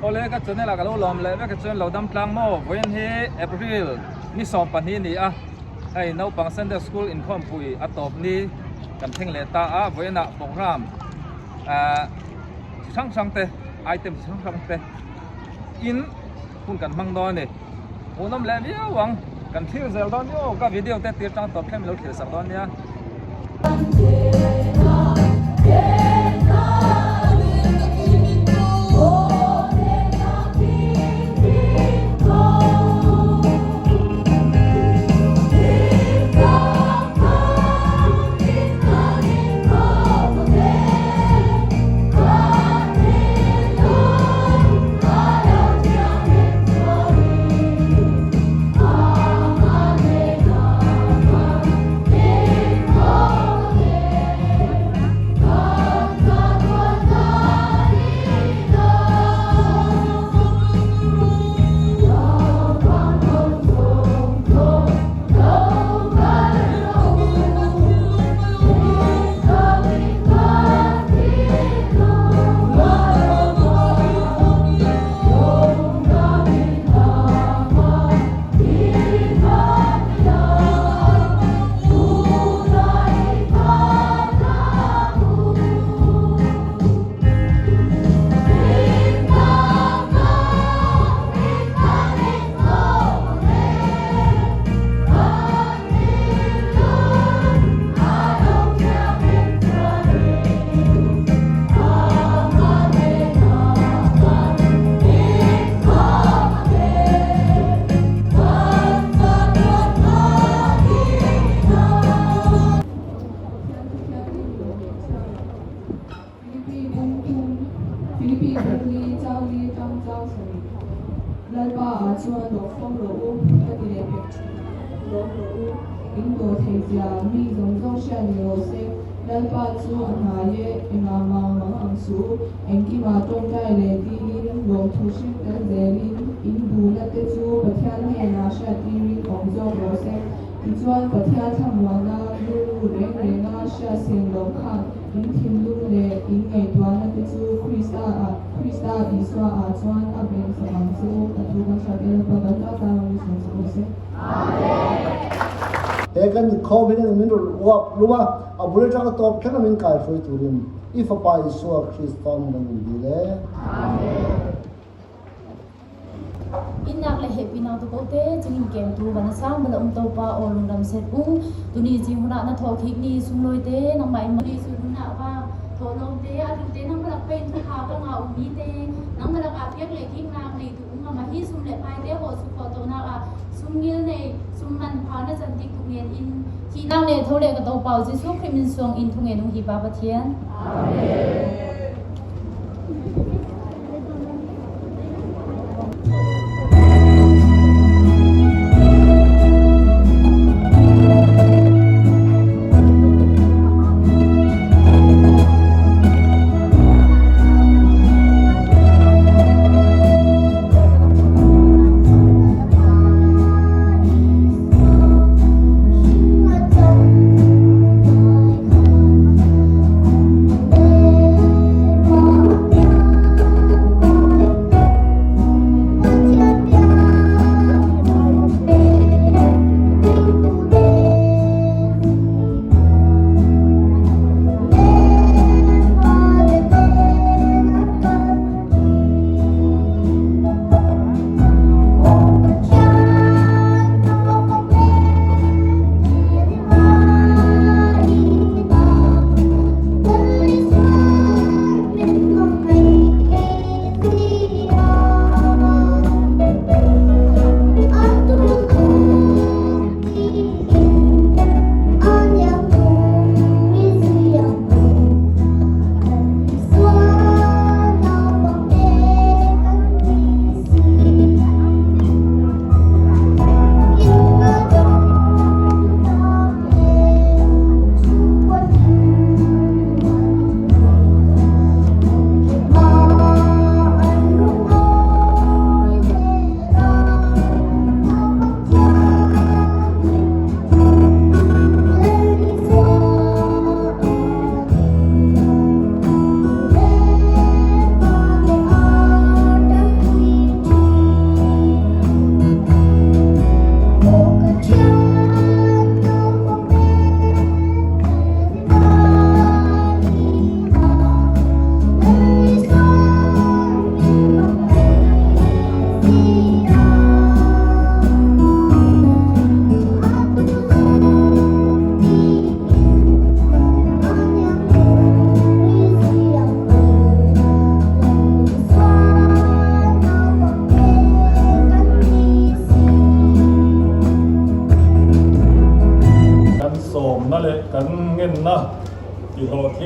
Awle ka channel ah ka lo lawm leh vek a chuan lo dam tlang maw vawiin hi April ni 12 ni a hei naupang Sunday school inkhawmpui a tawp ni kan thleng leh ta a vawiin ah program ah chi hrang hrang te item chi hrang hrang te in hun kan hmang dawn a ni hmuhnawm leh viau ang kan thlir zel dawn nia aw ka video te tir tang tawp thleng min lo thlir sak dawn nia. He kan inkhawm hian eng min rawn uap lum a, a bul atanga tawp thleng a min kaihruai turin i Fapa Isua Krista min rawn indil e. Amen. Innak le happy nang tu ko te chingin kem tu bana sang bala um to pa o lungdam set u tuni jing huna na tho khik ni sungloi te nang mai ni su na wa tho lom te a tu te nang malak pen thu kha ko nga um ni te nang malak a piak le khik nang nei tu um ma hi sum le pai te ho su kho to na a sum ngil nei sum man pha na chan tik tu ngen in thi nang le tho le ka to pau Jesu Christ min suang in thu ngen hi pa Pathian. Amen.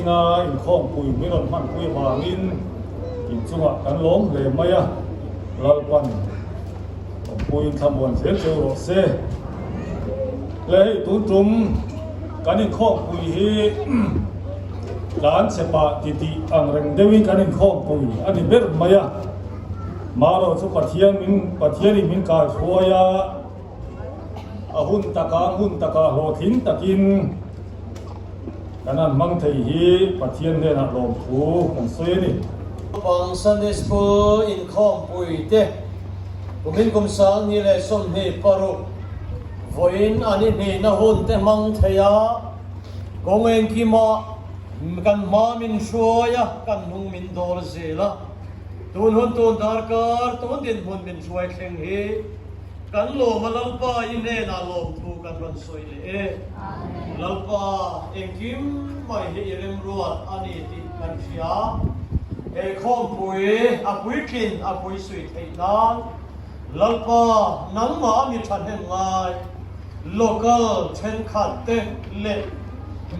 Vawiina inkhawmpui min rawn hmanpui avangin inchungah kan lawm hle mai a, Lalpan awmpuiin thlamuan zel cheu rawh se. Le hei tun tum kan inkhawmpui hi tlan chhe pah titih ang reng deuhin kan inkhawmpui a ni ber mai a, marawh chu Pathian min Pathianin min kaihruai a, A hun taka hmun taka hlawhtling takin kan han hmang thei hi Pathian hnenah lawmthu kan sawi a ni. Naupang Sunday School inkhawmpui te kumin kum 2026 vawiin an inhnihna hun te hmang thei a, kawng engkima kan hma min hruai a, kan hnung min dawl zel a, tun hun tun darkar tun dinhmun min hruai thleng hi Kan lawm a Lalpa i hnenah lawmthu kan rawn sawi leh e. Lalpa, engkim mai hi i remruat a ni tih kan hria. He khawmpui a puitlin a puisui theih nan Lalpa nangmah a mi thahnem ngai local thenkhat te leh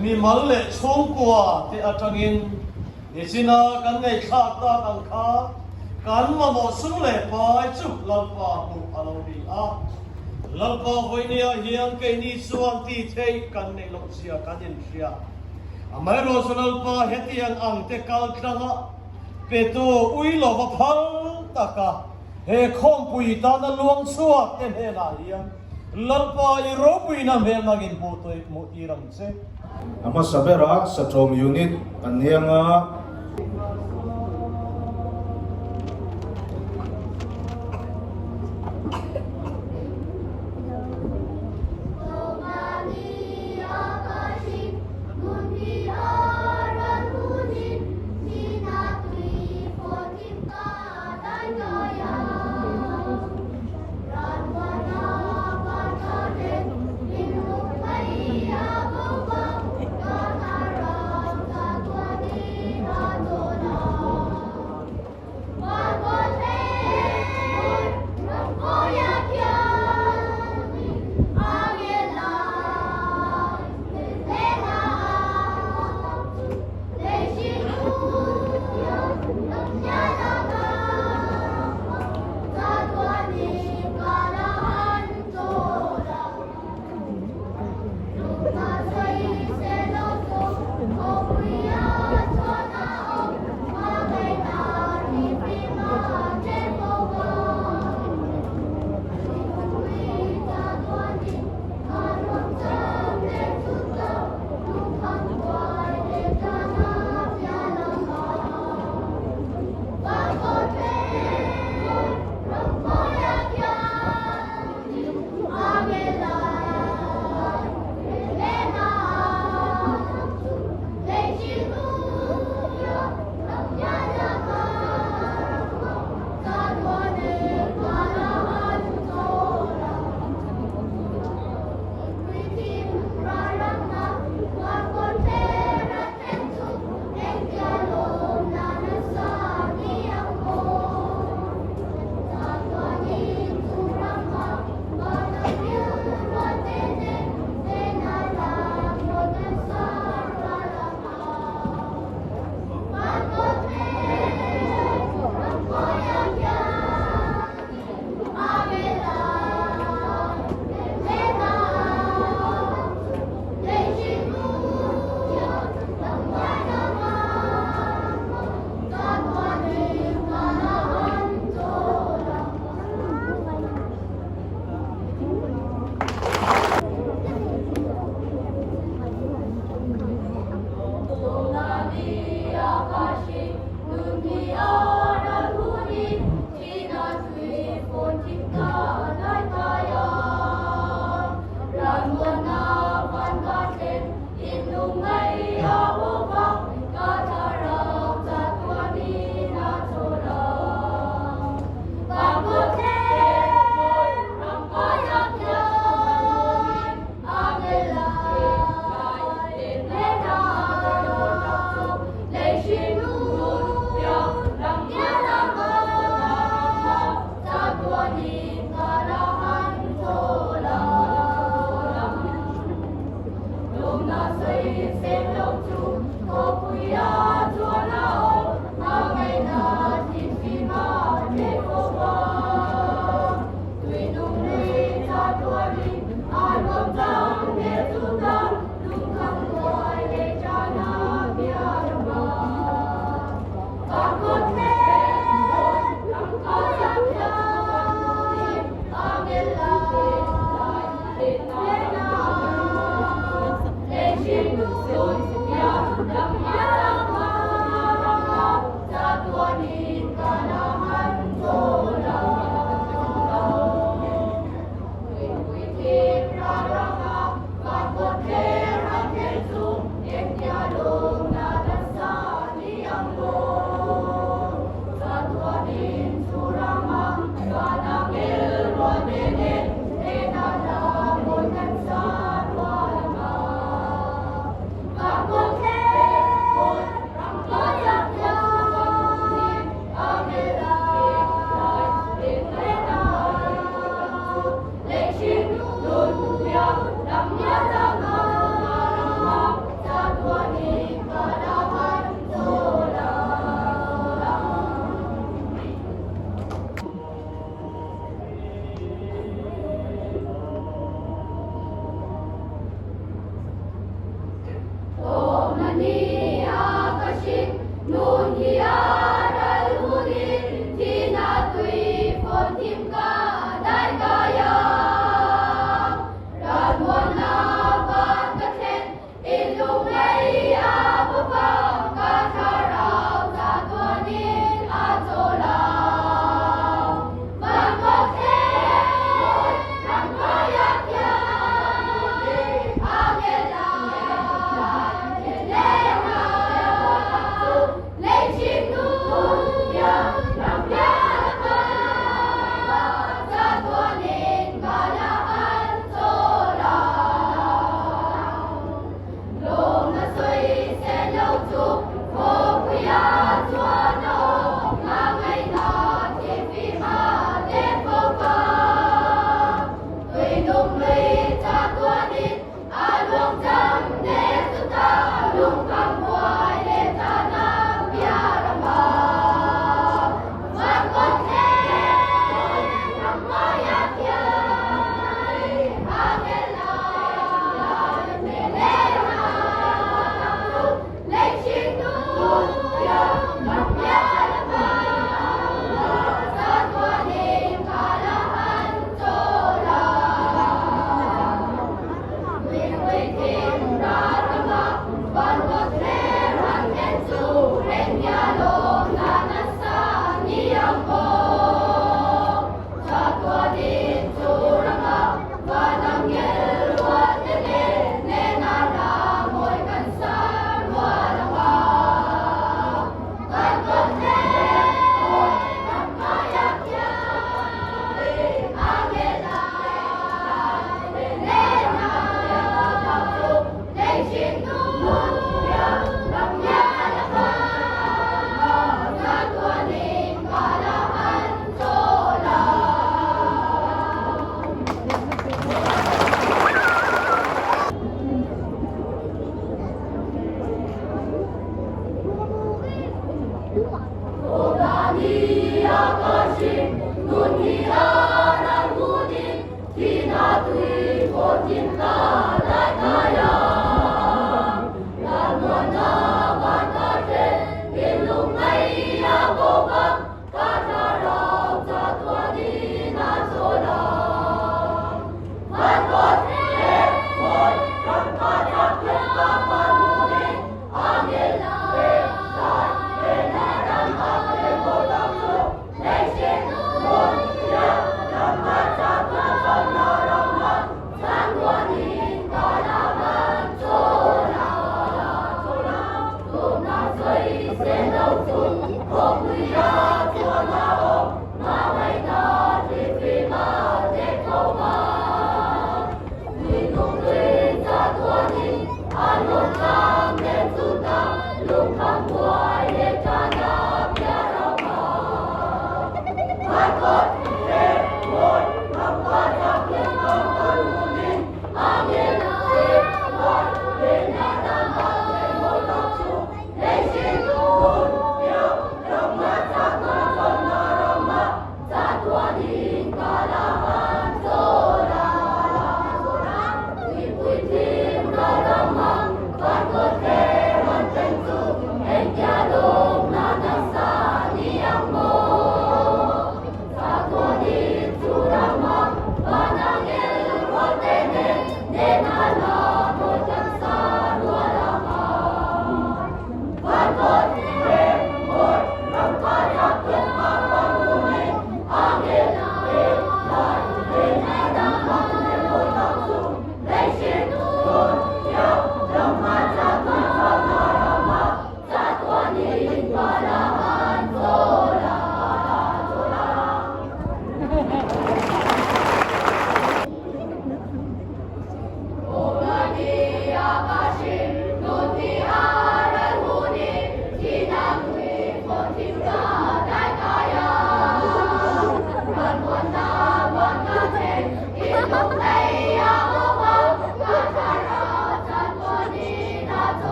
mimal leh chhungkua te atangin Nichina kan ngaihthlak tak ang kha kan mamawh sum leh pai chu Lalpa hmuh a lo ni a. Lalpa vawinia hian keini chuan ti theih kan neih loh zia kan inhria. Amaherawh chu Lalpa hetiang ang te kal tlanga petu ui lova phal taka he khawmpui tana luang chhuak te hnenah hian Lalpa i ropuina hmel nangin hmuh tir ang che. A hmasa berah Satawm Unit an niang a.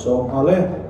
sawm nghal e.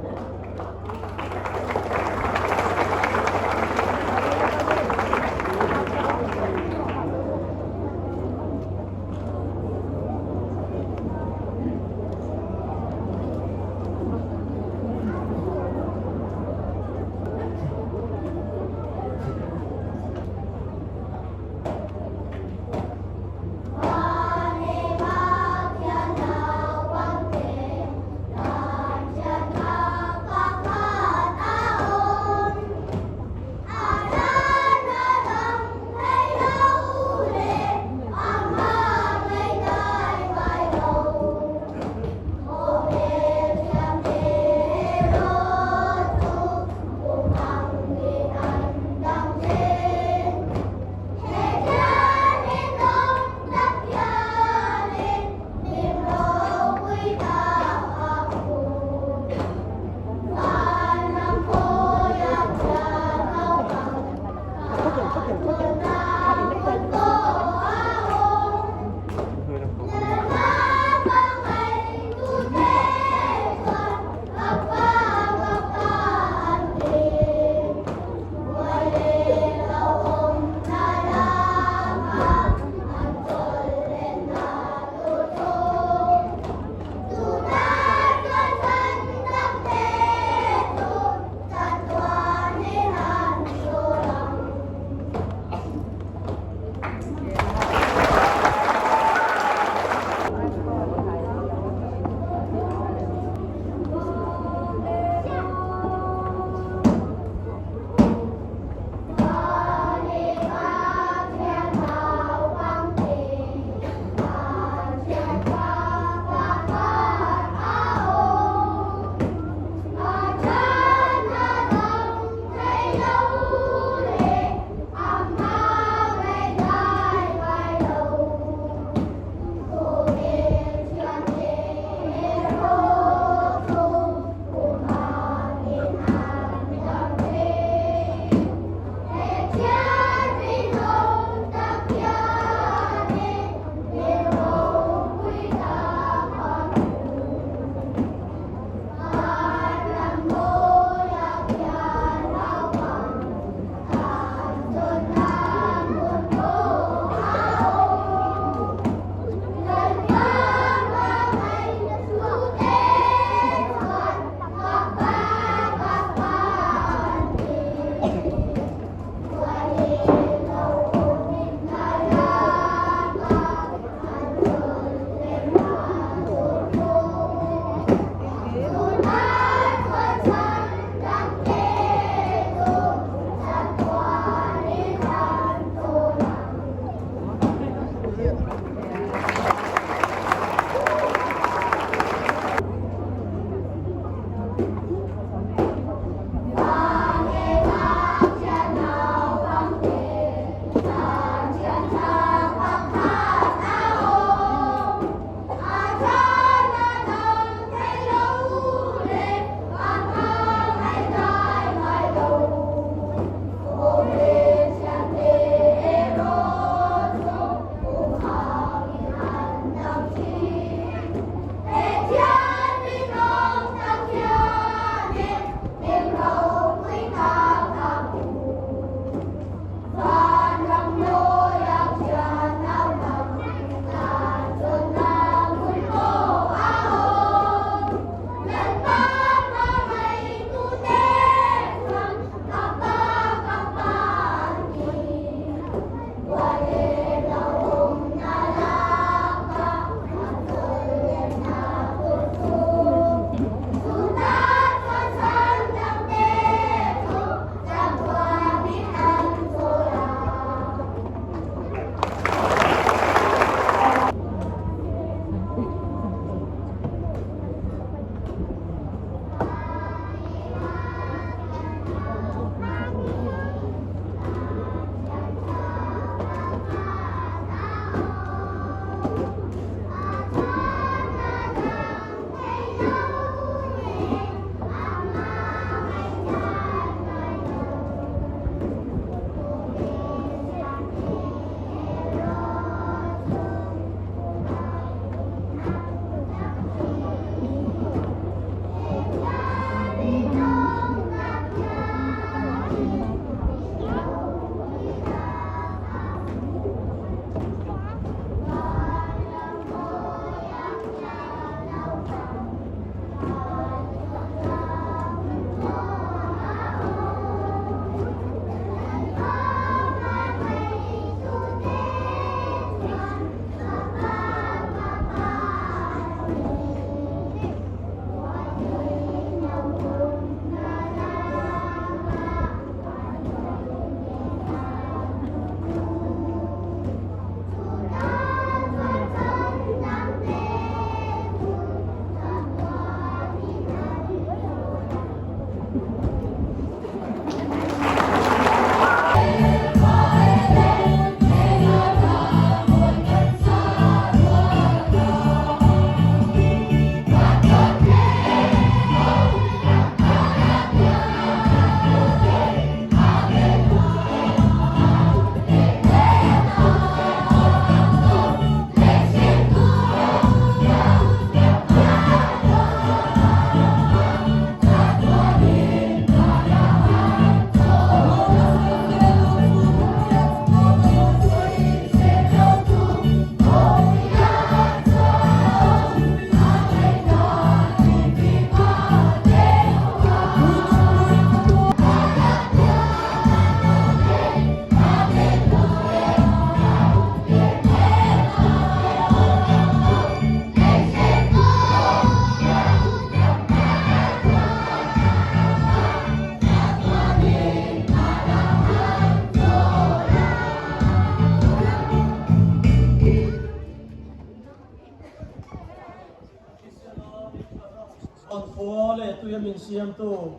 min siamtu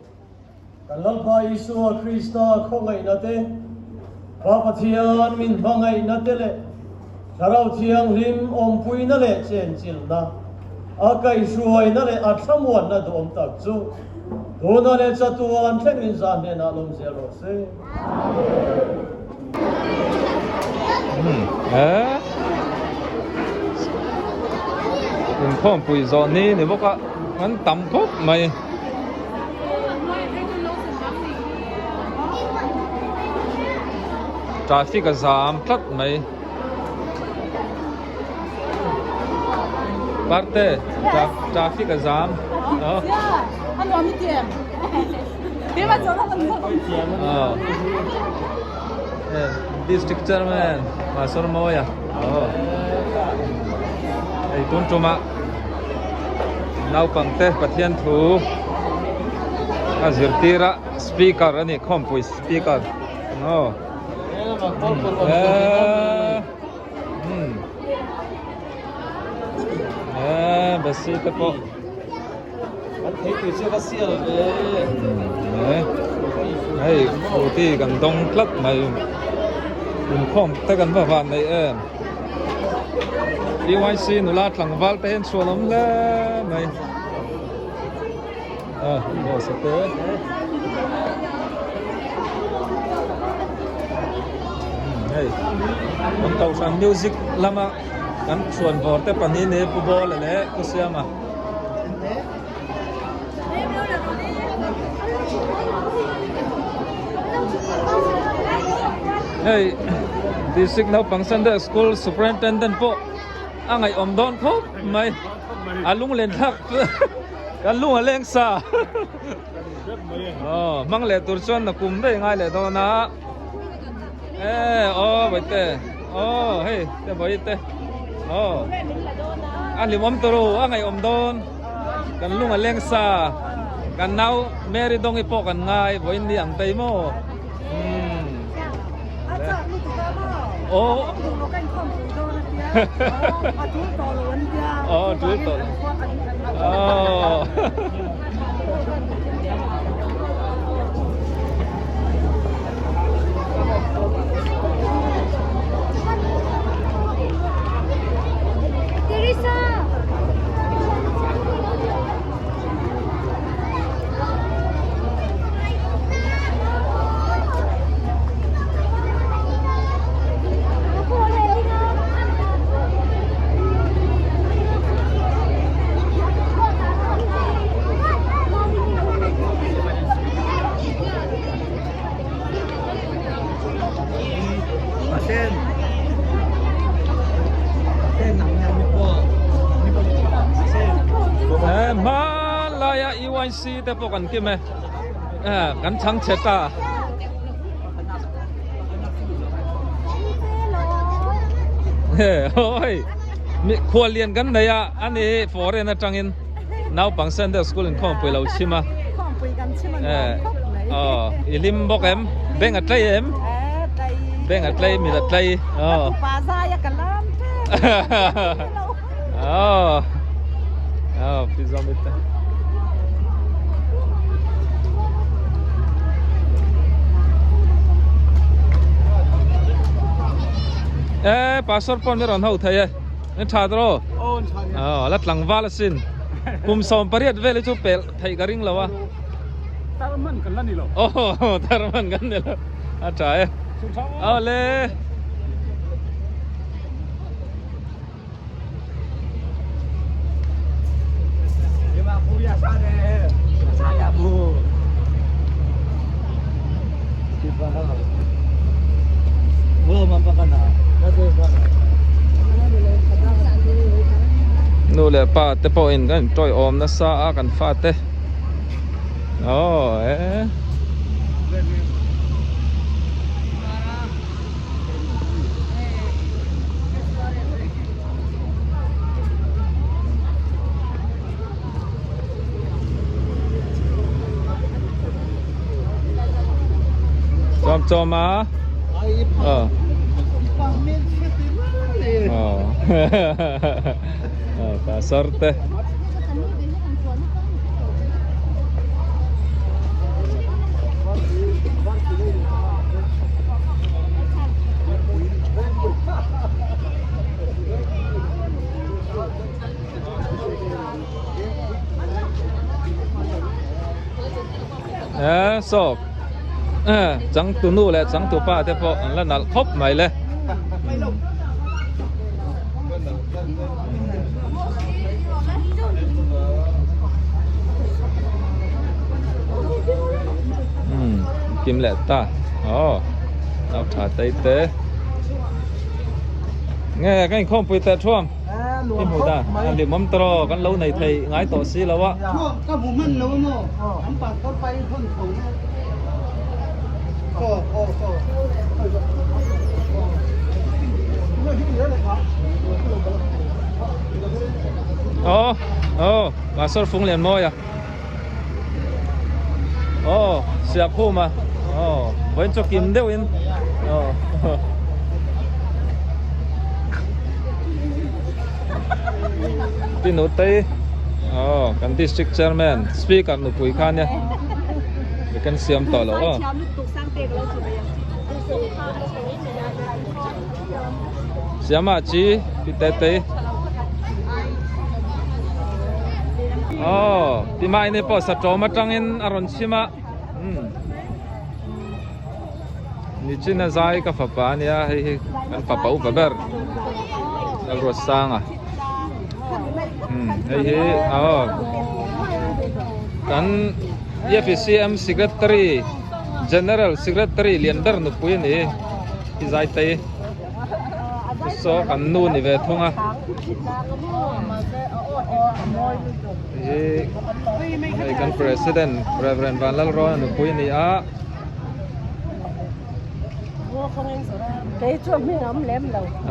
kan Lalpa Isua Krista khawngaihna te, Pa Pathian min hmangaihna te leh Thlarau Thianghlim awmpuina leh chenchilhna, a kaihhruaina leh a thlamuanna duhawm tak chu tuna leh chatuan thlengin zan hnenah lawm zel rawh se. Inkhawmpui zawh ni ni bawk a an tam khawp mai. Traffic a zam tlat mai. Parte traffic a zam. District Chairman Pastor Mawia hei tun tuma naupang te Pathian thu a zirtir a speaker a ni khawmpui speaker aw eee basi te pawh. An theipui chu va sial ve. Hei scooty kan dawng tlat mai. Inkhawm te kan va van nei em. PYC nula tlangval te hian chhuan awm hle mai. Ah, boss te. Hei, kan kohhran music lama kan chhuan vawr te pahnih ni Pu Bawla leh Pu Siama. Hei district naupang Sunday school superintendent pawh a ngaihawm dawn khawp mai a lunglen thlak kan lung a leng sa aw hmang leh tur chuan na kum daih ngai leh dawn a e aw bawihte aw hei te bawihte aw a hlimawm tur u a ngaihawm dawn kan lung a leng sa kan nau Mary Dawngi pawh kan ngai vawiin ni ang tei maw umm aw aw tul tawh lo aw. Hmanlaia UIC te pawh kan kim e kan chhang chhe ta. Khuallian kan nei a ani foreign atangin naupang Sunday school inkhawmpui lo chhim a. Aw i hlim bawk em beng a tlei em beng a tlei mit a tlei aw aw aw pi zawm it e pastor pawh mi rawn ho thei e ni tha tawh aw la tlangval asin kum 18 vel hi chu pelh Theih ka ring lo a. Tarman kan la ni lo. Aw tarman kan ni lo. A tha e. Aw le. Nu leh pa te pawhin kan intawiawm nasa a kan fate aw e. Chawm chawm a. Ờ. Ờ. Ờ, pastor te. Eh saw eh changtu nu leh changtu pa te pawh an la nalh khawp mai le. Umm kim leh ta aw nau tha tei te nge ka inkhawmpui teh thuam i hmu ta a hlimawm tawh kan lo nei thei ngai tawh si lo a. Ka hmu hman lo a maw an pastor pa in hawn tho na aw aw aw. Aw aw pastor fung lian mawi a aw siah khum a aw vawiin chu kim deuh in aw Tinutei aw kan district chairman speaker nupui kha nia kan siam tawh lo aw. Siama chi ti te te aw ti mai ni pawh satawm atangin a rawn chhim a umm Nichina zai ka fapa ania hei hi kan fapa upa ber Lalruatsanga umm hei hi aw kan EFCM secretary General Secretary lian ber nupui a ni i zai tei saw kan nu ni ve thung a hi hei kan President Reverend Vanlalrawna nupui a ni a.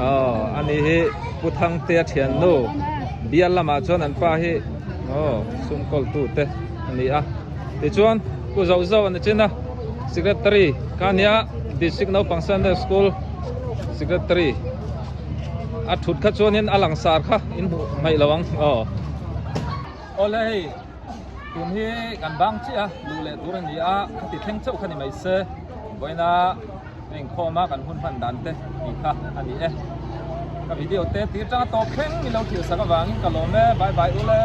Aw ani hi Pu Thangtea thiannu bial lamah chuan an pa hi aw sum kawltu te a ni a. Tichuan Pu Zo Zo a ni chin a, Secretary kha ania District Naupang Sunday School Secretary a thut kha chuanin a langsar kha in hmuh hmaih lo ang aw. Awle hei tun hi kan bang chiah a luh leh tur a ni a khati thleng chauh kha ni mai se vawiina a inkhawm a kan hun hman dan te tih kha a ni e. Ka video te tir tanga tawp thleng min lo thilsak avangin ka lawm e bye bye ule.